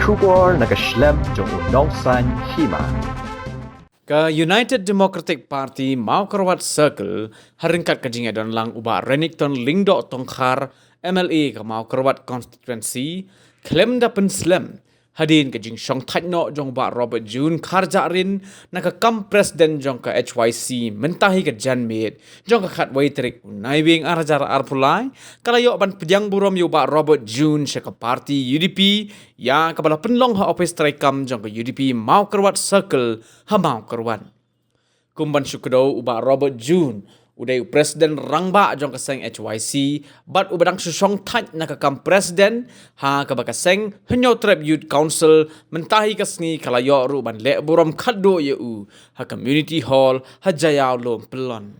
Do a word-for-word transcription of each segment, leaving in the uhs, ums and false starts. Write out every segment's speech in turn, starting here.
Khubor na ka shlem jong u nongsan hima. Ka United Democratic Party Mawkyrwat Circle, ha ryngkat ka jingïadon lang u Bah Renikton Lyngdoh Tongkhar, M L A ka Mawkyrwat Constituency, khlem da pynslem hadien ka jingshongthait noh jong u Bah Robert June Kharjahrin na ka kam president jong ka H Y C mynta hi ka janmiet jong ka khatwei tarik u Naiwieng ar hajar arphew lai, ka la ïoh ban pdiang burom ïa u Bah Robert June sha ka party U D P, ïa kaba la pynlong ha ophis treikam jong ka U D P Mawkyrwat Circle ha Mawkyrwat. Kum ban shu kdew, u Bah Robert June u dei u president rangbah jong ka seng H Y C bad uba dang shu shongthait na ka kam president ha kaba ka seng Hynñiewtrep Youth Council mynta hi ka sngi ka la ïoh ruh ban leh burom khadduh ïa u ha Community Hall ha Jaïaw Lum Pyllun.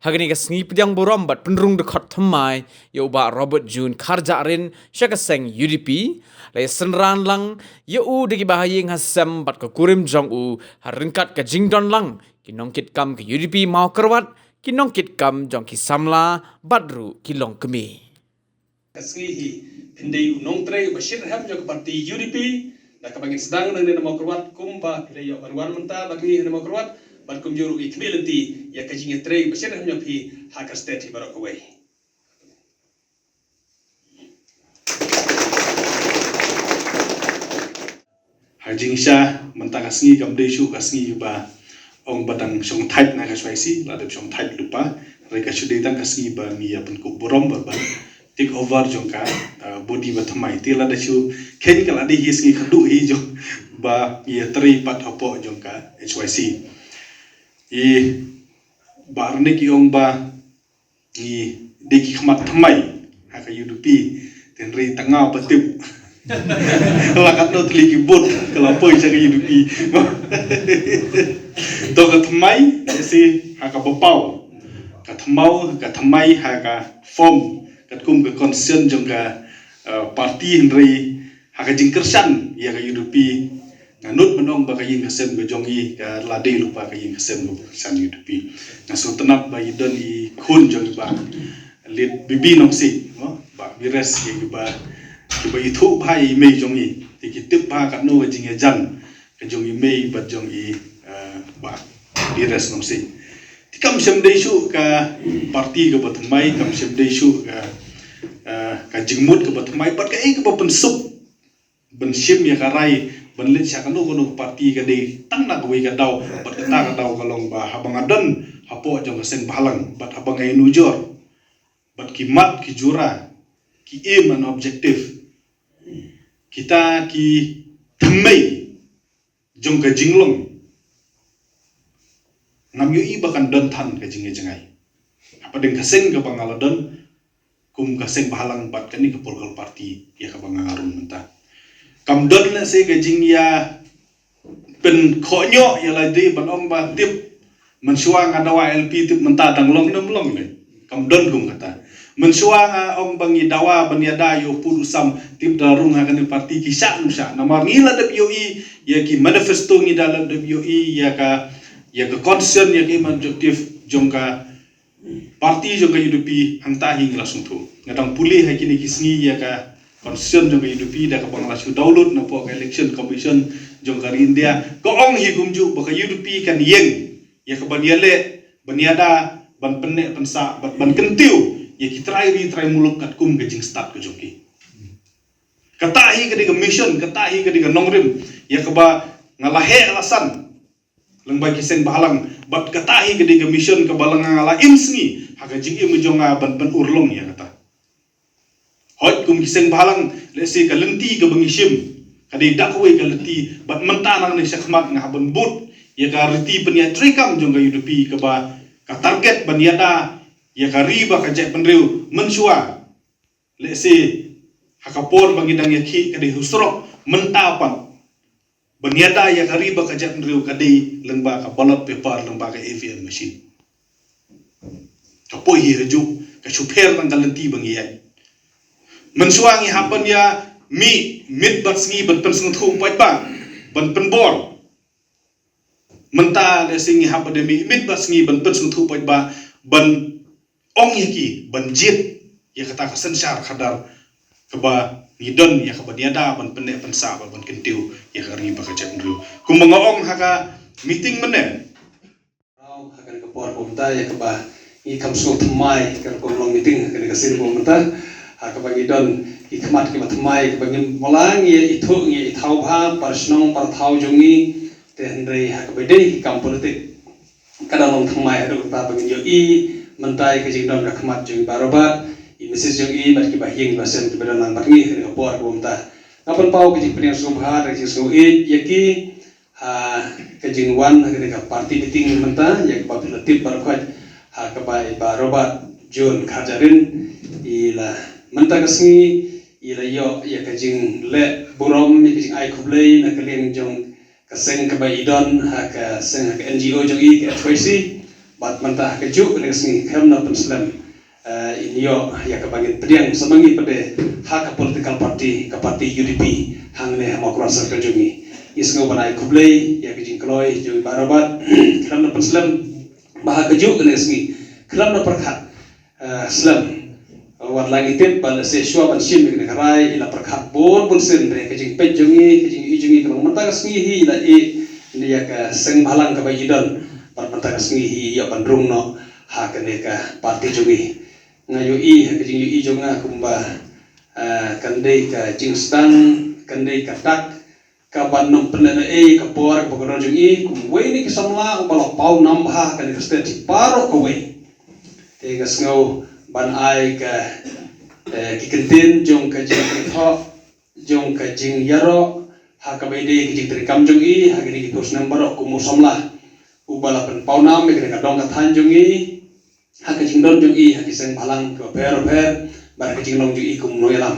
Ha kane ka sngi pdiang burom bad pynrung dkhot thymmai ïa u Bah Robert June Kharjahrin sha ka seng U D P, la ïasynran lang ïa u da ki bahaïing hasem bad ka kurim jong u, ha ryngkat ka jingdon lang ki nongkitkam ka U D P Mawkyrwat, ki nongkitkam jong ki samla bad ruh ki longkmie. Ka sngi hi phin dei u nongtrei uba shitrhem jong ka party U D P, da kaba ngin sdang nangne na Mawkyrwat kumba phi la ïoh ban wan mynta bad ngi ha Mawkyrwat, bad kumjuh ruh ngi khmih lynti ïa ka jingïatrei ba shitrhem jong phi ha ka state hi baroh kawei. Ha jingshisha mynta ka sngi kam dei shuh ka sngi ba ong ba dang shongthait na ka H Y C, la dep shongthait lypa, hynrei ka shu dei tang ka sngi ba ngi ïa pynkup burom ba ban take over jong ka, uh, body ba thymmai. Te lada shu kheiñ ka la dei hi sngi khadduh hi jong ba ngi ïatrei pat hapoh jong ka H Y C. I Bah Renik i ong ba ngi dei ki khmat thymmai ha ka U D P, te hynrei tang nga ba tip. La katno tylli ki vote ka la poi sha ka U D P. To ka thymmai, si ha kaba paw. Ka thymmai, ka thymmai ha ka form katkum ka constitution jong ka, uh, party, hynrei ha ka jingkyrshan ïa ka U D P, nga nud ban ong ba ka ïing ka sem ka jong i ka la dei lypa ka ïing ka sem ka kyrshan U D P. Nga sngewtynnat ba i don i khun jong i Bah Lit Bibi Nongsiej, mo, Bah Bires, ïa kiba, kiba ithuh bha ïa i mei jong i. Te ki tip bha katno ka jingïajan ka jong i mei bad jong i, eh, Bah Bires Nongsiej. Te kam shym dei shuh ka party kaba thymmai, kam shym dei shuh ka, eh, ka jingmut kaba thymmai, bad kaei kaba pynsuk ban shim ïa ka rai ban leit sha kano kano ka party ka dei tang na kawei ka daw, bad kata ka daw ka long ba haba nga don hapoh jong ka seng bhalang, bad haba nga ïanujor bad ki mat ki jura, ki aim and objective, kita ki thymmai jong ka jinglong, ngam ïohi ba kan don than ka jingïajngai hapdeng ka seng kaba nga la don kum ka seng bhalang bad kane ka political party ïa kaba nga run mynta. Kam don lehse ka jingïa pynkhohñioh ïa lade ban ong ba tip mynshuwa nga dawa L P, tip mynta dang long ne ym long ne. Kam don kum kata. Mynshuwa nga ong ba ngi dawa ban ïada ïa u pud u sam, tip da rung ha kane party ki shah ne ym shah. Namar ngi la dep ïohi ïa ki manifesto, ngi da la dep ïohi ïa ka, ïa ka constitution, ïa ka aim and objective jong ka party jong ka U D P, hangta hi ngi la sngewthuh. Nga dang pule ha kine ki sngi ïa ka constitution jong ka U D P da kaba nga la shu download napoh ka Election Commission jong ka ri India. Ka ong hi kumjuh ba ka U D P kan ïeng ïa ka ban ïaleh, ban ïada, ban pynneh pynsah, ban, ban kyntiew ïa ki trai ri trai muluk katkum ka jingstad ka jong ki. Kata hi ka dei ka mission, kata hi ka dei ka nongrim ïa kaba nga la heh la san lyngba ki seng bhalang, bad kata hi ka dei ka mission kaba la nga la im sngi ha ka jingim jong nga ban pynurlong ïa kata. Hooid, kum ki seng bhalang, lehse ka lynti kaba ngi shim ka dei da kawei ka lynti, bad mynta nangne shakhmat nga hap ban bud ïa ka riti pynïatreikam jong ka U D P kaba ka target ban ïada ïa ka ri bad ka jaitbynriew mynshuwa. Lehse ha ka por ba ngi dang ïakhih ka dei ha u surok, mynta pat ban ïada ïa ka ri bad ka jaitbynriew ka dei lyngba ka ballot paper, lyngba ka E V M machine. Ka poi hi hajuh, ka shu pher tang ka lynti ba ngi ïaid. Mynshuwa ngi hap ban ïa mih miet bad sngi ban pynsngewthuh paidbah, ban pynbor. Mynta lehse ngi hap ban ïa mih miet bad sngi ban pynsngewthuh paidbah, ban ong ïa ki ban jied ïa kata ka synshar khadar kaba ngi don ïa kaba ngi da ban pynneh pynsah bad ban kyntiew ïa ka ri bad ka jaitbynriew. Kumba nga ong ha ka meeting mynne, ha kane ka por kumta ïa kaba ngi kham sngewthuh thymmai ka rukom long meeting ha kane ka sien kumta, ha kaba ngi don ki khmat kiba thymmai kaba ngim, wala ngi ïa ithuh ngi ïa ithaw bha para shnong para thaw jong ngi. Te hynrei ha kaba dei ki kam politik, ka dang long thymmai haduh katta ba ngin ïohi mynta ïa ka jingdon ka khmat jong i Bah Robert, i Missus jong i bad kiba ïing kiba sem kiba don lang bad ngi ha kane ka por kumta. Nga pynpaw ka jingpdiang sngewbha da ka jingsngewbha ïa ki ha ka jingwan ha kane ka party meeting mynta, ïa kaba phi la tip baroh khoit ha kaba i Bah Robert John Kharjahrin i la, mynta ka sngi i la ïoh ïa ka jingleh burom, ïa ka jingai khublei na ka liang jong ka seng kaba i don ha ka seng, ha ka N G O jong i, ka H Y C. Bad mynta ha kajuh kane ka sngi khlem da pynslem, eh, in ïoh ïa kaba ngin pdiang sa ma ngi pat de ha ka political party, ka party U D P hangne ha Mawkyrwat Circle jong ngi. Ngi sngew ban ai khublei ïa ka jingkloi jong i Bah Robert, khlem da pynslem ba ha kajuh kane ka sngi khlem da pyrkhat, eh, slem. Wat la ngi tip ba lehse shuwa ban shim ïa kane ka rai i la pyrkhat bun bun sien, hynrei ka jingpeit jong ngi, ka jingïohi jong ngi ka long mynta ka sngi hi i la ïeh ïa ka seng bhalang kaba i don, bad mynta ka sngi hi i ïoh ban rung noh ha kane ka party jong ngi. Nga ïohi ha ka jingïohi jong nga kumba, eh, kan dei ka jingsdang, kan dei ka dak kaban ym pynlehnohei ka por kaba ka don jong i kum uwei na ki samla uba la paw nam bha ha kane ka state baroh kawei. Te nga sngew ban ai ka, eh, ki kyntien jong ka jingkynthoh, jong ka jingïaroh ha kaba ïadei ka jingtrei kam jong i ha kine ki phew snem baroh kum u samla uba la pynpaw nam ïa kane ka dong ka thaiñ jong i ha ka jingdon jong i ha ki seng bhalang kiba pher bapher, bad ha ka jinglong jong i kum u nongïalam,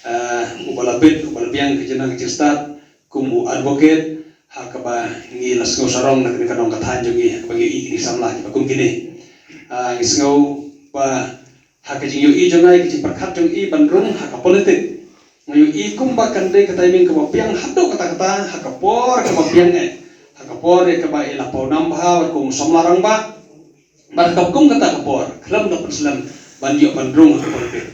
eh, uba la bit, uba la biang ka jingnang ka jingstad kum u advocate, ha kaba ngi la sngew sarong na kane ka dong ka thaiñ jong i ha kaba ngi ïohi kine ki samla kiba kum kine. Ah, ngi sngew ba ha ka jingïohi jong nga ïa ka jingpyrkhat jong i ban rung ha ka politik, nga ïohi kumba kan dei ka timing kaba biang haduh katta katta ha ka por kaba biang eh, ha ka por ïa kaba i la paw nam bha wat kum u samla rangbah. Bad ha ka kum kata ka por khlem da pynslem ban ïoh ban rung ha ka politik.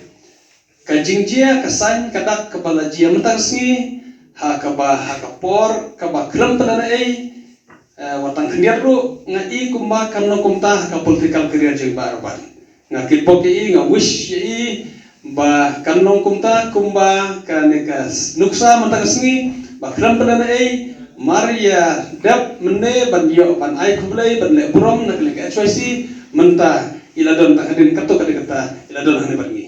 Ka jingjia ka saiñ ka dak kaba la jia mynta ka sngi ha kaba, ha ka por kaba khlem pynlehnohei, eh, wat tang khyndiat ruh nga i kumba kan long kumta ha ka political career jong i Bah Robert. Nga kitbok ïa i, nga wish ïa i ba kan long kumta kumba kane ka nuksa mynta ka sngi ba khlem pynlehnohei, mar ïa dep mynne ban ïoh ban ai khublei ban leh burom na ka liang ka H Y C, mynta i la don tang hadien katto katne katta i la don hangne bad ngi.